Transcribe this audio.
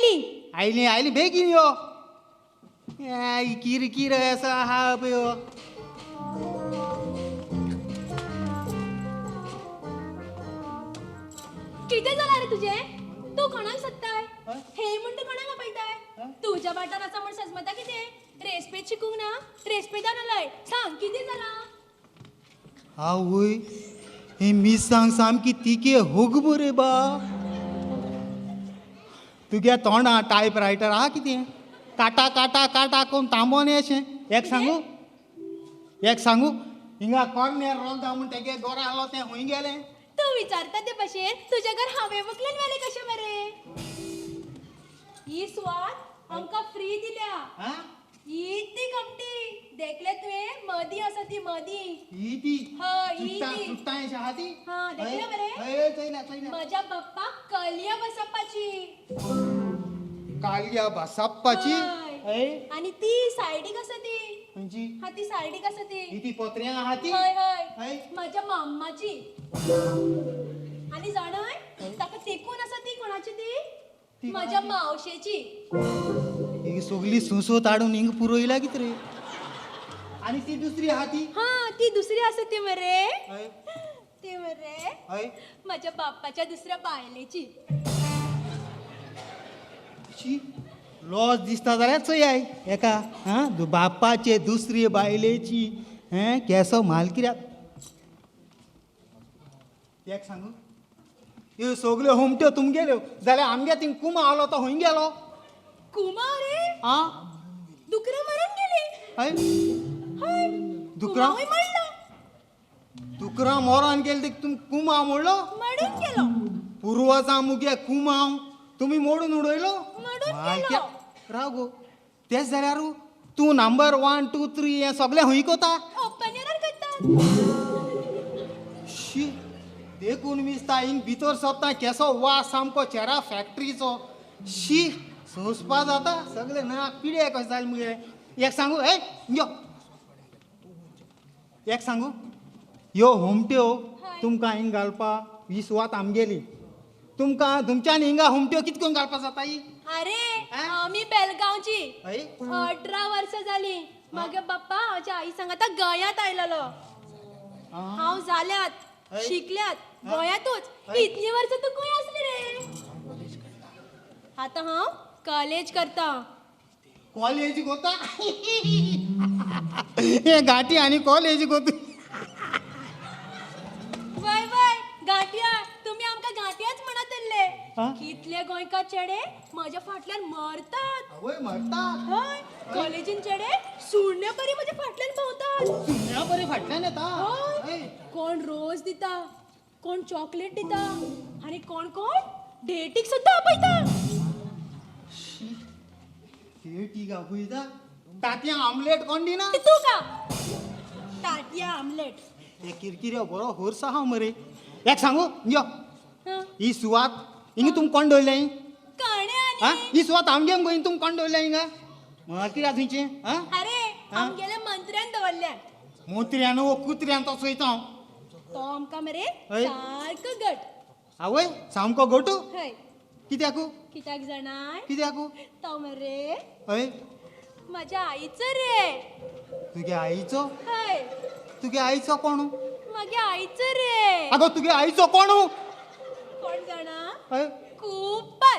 आयली. आयली आयली बेगीन यो. किरकिर असो आहा पळय हो. कितें जालां रे तुजें? तूं कोणाक सोदताय? हय? हे म्हण तूं कोणाक आपयताय? हय? तुज्या वाठार आसा म्हण सजमता कितें? रेस्पेद शिकूंक ना, रेस्पेदान उलय. सांग कितें जालां? आवय, ही मिरसांग सामकी तिखे होगबो रे बा. तुगे तोंडा टायप रायटर आहा कितें? काटा काटा काटा कोण तांबोन अशें. एक सांगू, एक सांगू, हिंगा कॉर्नेर रोलता म्हूण तेगे गोरो आहलो तें हुंय गेलें? तूं विचारता ते भशेन तुज्या घर हांवें वकलेन व्हेलें कशें मरे? ही सुवात आमकां फ्री दिल्या. आं? ही ती कमटी देखले तुवें? मदीं आसा ती मदीं. ही ती? हय, ही चुट्टां ती. चुट्टां अशें आहा ती? हा, देखले मरे? हय, चोयल्या चोयल्या. म्हज्या बाप्पाक कलया बसप्पाची. कालया बसप्पाची? हय. हय. आनी ती सायडीक आसा ती. खंयची? हा ती सायडीक आसा ती. ही ती पोत्र्यां आहा ती? हय हय. हय. म्हज्या माम्माची. आनी जाणाय ताका तेकून आसा ती कोणाची ती? ती म्हज्या कोणाची? मावशेची. ही सगली सुसो ताडून हिंग पुरयला कितें रे? आनी ती दुसरी आहा ती? हा ती दुसरी आसा ती मरे. हय. ती मरे हय. म्हज्या बाप्पाच्या दुसऱ्या बायलेची. शी, लॉस दिसता जाल्यार चोयाय एका. हां, बाप्पाचे दुसरी बायलेची. हें केसो माल कित्याक? एक सांगू, ह्यो सगल्यो हुमट्यो तुमगेल्यो जाल्यार आमगे थिंग कुमा आहलो तो हुंय गेलो? कुमा रे? आं? दुकरां मरून गेली. हय? हय. दुकरां? कुमावूय मरलो. दुकरां मोरान गेली ते तुम कुमा मोडलो? मरून गेलो. पुर्वजां मुगे कुमाव तुमी मोडून उडयलो? मोडून गेलो. राव गो, तेच जाल्यार तूं नंबर 1 2 3 हें सगळें हुंय कोता? ओपनर करतात. शी, देखून मिसता हिंग भितर सोदता केसो वास सामको चेरा फॅक्टरीचो. शी, सोंसपा जाता सगळे नाक पिडे कशें जालें मुगे. एक सांगू, ए यो, एक सांगू, ह्यो हुमट्यो तुमकां हिंग घालपा ही सुवात आमगेली. तुमकां तुमच्यान हिंगा हुमट्यो कित करून घालपा जाता ही? अरे आमी बेलगांवची. हय? 18 वर्सां जाली मागे बाप्पा म्हज्या आई सांगाता गोंयांत आयलेलो. हांव जाल्यात शिकल्यात गोंयांतूच. इतली वर्सां तूं खंय आसली रे? आतां हांव कॉलेज करता. कॉलेज कोता? हे गांठी आनी कॉलेज कोता. वय वय गांठया, तुमी आमकां गांठयाच म्हणत उरले. कितले गोंयकार चेडे म्हज्या फाटल्यान मरतात. आवय मरतात? हय, कॉलेजीन चेडे सुण्या बरी म्हज्या फाटल्यान भोंवतात. सुण्या बरी फाटल्यान येता? हय. कोण रोज दिता, कोण चॉकलेट दिता, आनी कोण कोण डेटीक सुद्दां आपयता. डेटीक आपयता? तांतयां आमलेट कोण दिना? तूं का तांतयां आमलेट. हे किरकिऱ्यो बरो होर्स आहा मरे. एक सांगू, यो, ही सुवात हिंगा तुमकां कोण दवरलें? कोणे? ही सुवात आमगे मगो, हिंगा तुमकां कोण दवरलें हिंगा? कित्याक थंयचें? अरे आमगेल्या मंत्र्यान दवरल्या. मंत्र्यान वो कुत्र्यान तो चोयता हांव. तो आमकां मरे सारको गट. आवय सामको गटू? हय. कित्याकू? कित्याक जाणाय? कित्याकू? तो मरे हय म्हज्या आईचो रे. तुगे आईचो? हय. तुगे आईचो कोण? म्हज्या आईचो रे. अगो तुगे आईचो कोण? कोण जाणा? हय. कुपर.